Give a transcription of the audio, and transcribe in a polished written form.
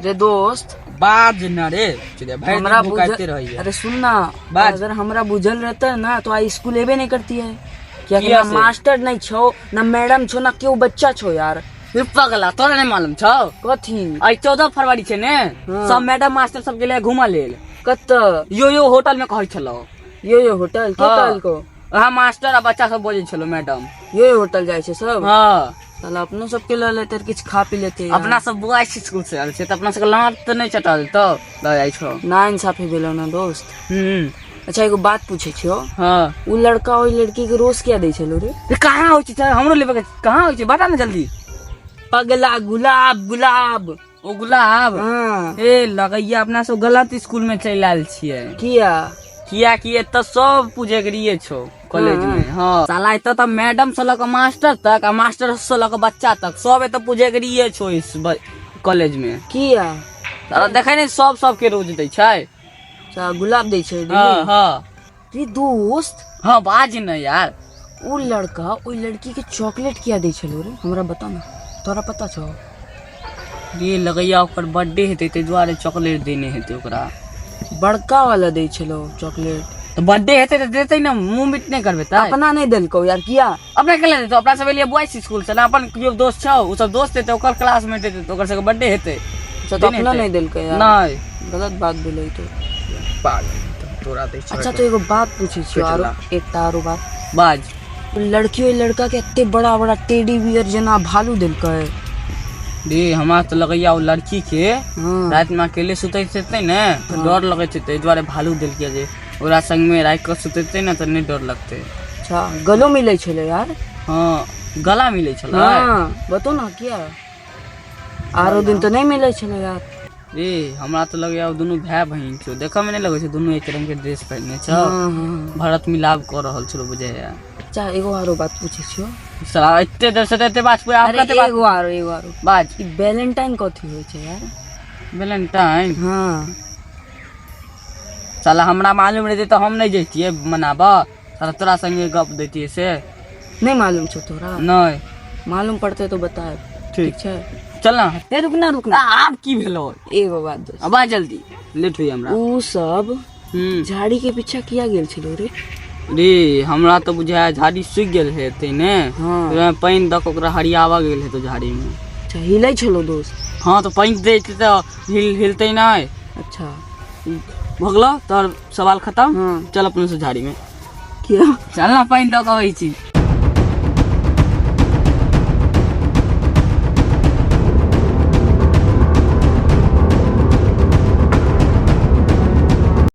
रे दोस्त, बाज न रे चिड़िया, भरि दिन हमरा भुकाइते बुझल रहैया। अरे सुन ना। बाज। अगर हमरा बुझल रहता ना तो आई स्कूल एबे नहीं करती है, किया किया ना से? मास्टर नहीं छो, ना मैडम छो, ना केओ बच्चा छो यार। रे पगला, तोरा नहीं मालूम छौ? कथी? आइ 14 फरवरी छै ने। हाँ। सब मैडम मास्टर सब गेलै घूमऽ लेल। कत? यो यो होटल में कहै छलौ। यो यो होटल के? हाँ। कहलको? वहाँ मास्टर आ बच्चा सब बजै छलौ मैडम। यो यो होटल जाइ छै सब? हाँ। साला अपनो सबके लऽ लेते, किछु खा पी लेते यार। अपना सब बॉयज स्कूल से आयल छै तऽ अपना सबके लात तऽ नहि चटल तऽ लऽ जाइ छौ। ना इंसाफी भेलो ना दोस्त। अच्छा, एगो बात पूछे छियो। हाँ। उ लड़का ओहि लड़की के रोज किया दै छलो रे? रे कहाँ होइ छै? हमरो लेबे के कहाँ होइ छै, बता ना जल्दी। पगला, गुलाब गुलाब। ओ गुलाब? हाँ। ए लगैया अपना सब गलत स्कूल में चलि आयल छियै। किया? किया कि एतऽ सब पुजगरिये छौ कॉलेज में। हाँ साला, एतऽ तऽ मैडम से लऽ कऽ मास्टर तक आ मास्टर से लऽ कऽ बच्चा तक सब एतऽ पुजगरिये छौ इस कॉलेज में। किया? साला देखै नहि, सब सबके रोज दै छै। अच्छा, गुलाब दै छै? हाँ हाँ। रे दोस्त। हाँ, बाज न यार। उ लड़का ओहि लड़की के चॉकलेट किया दै छलो रे? हमरा बता ना, तोरा पता छौ? रे लगैया ओकर बर्थडे हेतै, ताहि दुआरे चॉकलेट देने हेतै ओकरा। बड़का वाला दै छलो चॉकलेट। तऽ बर्थडे हेतै तऽ देतै ने, मुँह मिट नहि करबै तऽ। अपना नहि देलकौ यार, किया? अपना के देतौ? अपना सब एलियै बॉयज स्कूल से ना, अपन केओ दोस्त छौ, ओ सब दोस्त हेतै, ओकर क्लासमेट हेतै तऽ ओकर सबके बर्थडे हेतै। अच्छा, तऽ देने अपना हेतै। नहि देलकै यार? नहि। गलत बात भेलै तो। पागल, तोरा दै अच्छा, तो एगो बात पूछै छियौ आरो। पेटला। एकटा आरो बात। बाज। उ लड़की ओहि लड़का के एते बड़ा बड़ा टेडी बियर जेना भालू देलकै। रे हमरा तऽ लगैया ओ लड़की के राति में अकेले सुतैत हेतै ने तऽ डर लगैत हेतै, एहि दुआरे भालू देलकै जे ओकरा संग में राखि कऽ सुतेतै ने तऽ नहि डर लगतै। अच्छा, गलो मिलै छलै यार। हाँ, गला मिलै छलै। हाँ, बतो ना किया? आरो दिन तऽ नहि मिलै छलै यार। रे हमरा तऽ लगैया ओ दुनू भाय बहिन छौ, देखऽ में नहि लगै छै दुनू एक रंग के ड्रेस पहिरने छौ? हाँ हाँ भरत मिलाप कऽ रहल छलो बुझाइया। अच्छा, एगो आरो बात पूछै छियौ। साला एते देर से तऽ एते बात पूरा अरे कते बात? एगो आरो, एगो आरो। बाज। ई वैलेंटाइन कथी होइ छै यार? वैलेंटाइन? हाँ। साला हमरा मालूम रहतै तऽ हम नहि जैतियै मनाबऽ, साला तोरा संगे गप दैतियै से। नहि मालूम छौ तोरा? नहि। मालूम पड़तै तो बतायब। ठीक। ठीक छै। चल ना। ए रुकना रुकना। आब की भेलो? एगो बात दोस्त। अब आ जल्दी, लेट होई हमरा। उ सब झाड़ी के पीछा किया गेल छलो रे? रे हमरा तऽ बुझाया झाड़ी सूखि गेल हेतै ने। ओहिमे पानि दऽ कऽ ओकरा हरियाबऽ गेल हेतै झाड़ी मे। अच्छा, हिलै छलो दोस्त? हाँ, तऽ पानि दै छै तऽ हिलतै नहि? अच्छा। भऽ गेलौ तोहर सवाल खतम? हाँ। चल अपने से झाड़ी में। किया? चल ना, पानि दऽ कऽ अबै छी।